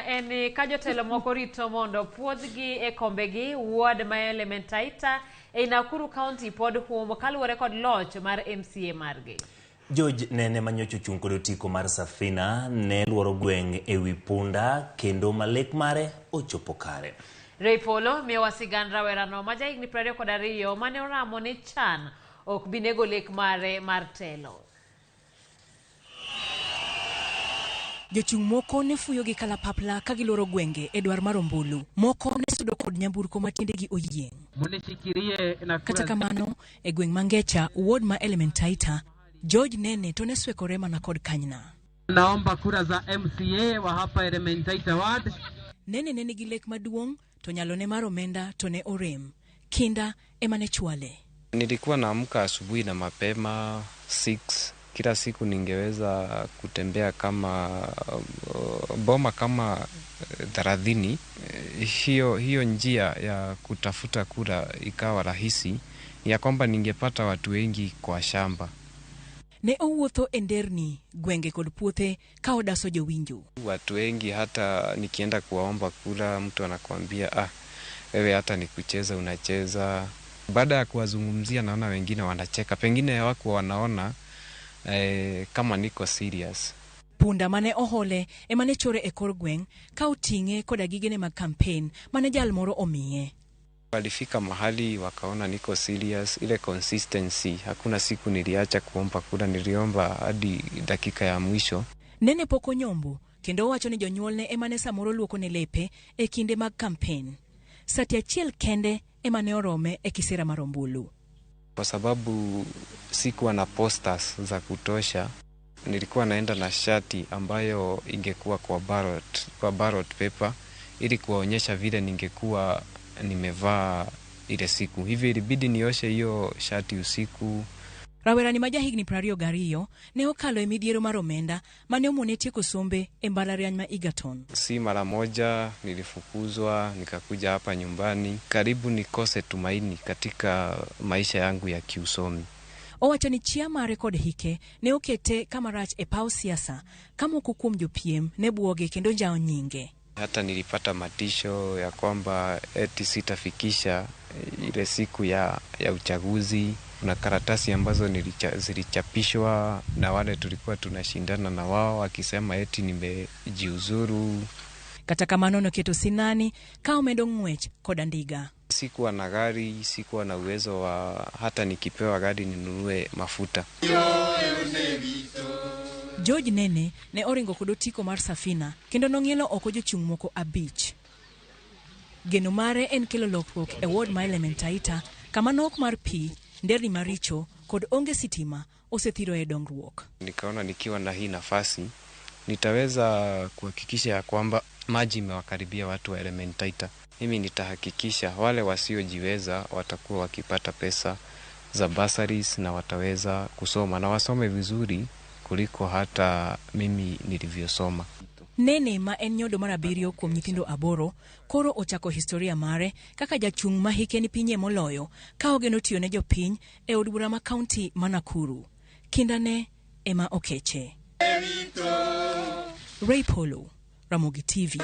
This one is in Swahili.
en ni ka jotelo moko rito mondo puodhgi e kombegi, ward ma Elementaita ei Nakuru County pod hum kaluwore kod loch mar MCA margi. George Nene manyocha ochung' kod otiko mar Safina ne luoro gweng' ewi punda kendo malek mare ochopo kare. Ray Polo miyowa sigand rawerano ma jahigni 22 mane oramo ni chan ok bi nego lek mare mar telo. Jochung' moko ne fuyo gi kalapapla ka giloro gwenge e dwar mar ombulu. Moko ne sudo kod nyamburko ma tiendegi oyieng'. Munishikilie na kura. Kata kamano, e gweng' Mangecha, ward ma Elementaita, George Nene to ne swekore mana kod kanyna. Naomba kura za MCA wa hapa Elementaita ward. Nene ne nigi lek maduong' to nyalone mar omenda to ne orem. Kinda ema ne chwale. Nilikuwa naamka asubuhi na mapema 6 kila siku ningeweza kutembea kama boma kama 30. Hiyo njia ya kutafuta kura ikawa rahisi, ya kwamba ningepata watu wengi kwa shamba. Ne owuotho e nderni, gwenge kod puothe ka odaso jowinjo. Watu wengi hata nikienda kuwaomba kura, mtu anakuambia wewe hata ni kucheza unacheza. Baada ya kuwazungumzia naona wengine wanacheka, pengine hawakuwa wanaona kama niko serious. Punda mane ohole ema ne chore e kor gweng' ka oting'e koda gigene mag campaign mane jal moro omiye. Walifika mahali wakaona niko serious, ile consistency. Hakuna siku niliacha kuomba kura, niliomba hadi dakika ya mwisho. Nene pok onyombo kendo owacho ni jonyuolne ema ne samoro luokone lepe e kinde mag campaign. Sati achiel kende ema ne orome e kisera mar ombulu. Kwa sababu sikuwa na posters za kutosha, nilikuwa naenda na shati ambayo ingekuwa kwa ballot paper ili kuwaonyesha vile ningekuwa nimevaa ile siku. Hivyo ilibidi nioshe hiyo shati usiku. Rawerani ma jahigni 22 ne okalo e midhiero mar omenda mane omone tieko sombe e mbalariany ma Egerton. Si mara moja nilifukuzwa, nikakuja hapa nyumbani, karibu nikose tumaini katika maisha yangu ya kiusomi. Owacho ni chia mare kod hike ne okete kama rach e paw siasa ka moko kuom jopiem ne buoge kendo njawo nyinge. Hata nilipata matisho ya kwamba eti sitafikisha ile siku ya uchaguzi. Kuna karatasi ambazo zilichapishwa na wale tulikuwa tunashindana na wao wakisema eti nimejiuzuru. Kata kamano noketo sinani ka omedo ng'wech kod andiga. Sikuwa na gari, sikuwa na uwezo wa hata nikipewa gari ninunue mafuta. George Nene ne oringo kod otiko mar Safina kendo nong'ielo oko jochung' moko 5. Geno mare en kelo lokruok e ward ma Elementaita kama nok mar pi, nderni maricho kod onge sitima osethiro e dongruok. Nikaona nikiwa na hii nafasi nitaweza kuhakikisha ya kwamba maji imewakaribia watu wa Elementaita. Mimi nitahakikisha wale wasiojiweza watakuwa wakipata pesa za bursaries na wataweza kusoma na wasome vizuri kuliko hata mimi nilivyosoma. Nene ma en nyodo mar 7 kuom nyithindo 8 koro ochako historia mare kaka jachung' ma hike ni pinye moloyo ka ogeno tiyo ne jopiny e od bura ma kaunti ma Nakuru. Kindane ema okeche. Ray Polo, Ramogi TV.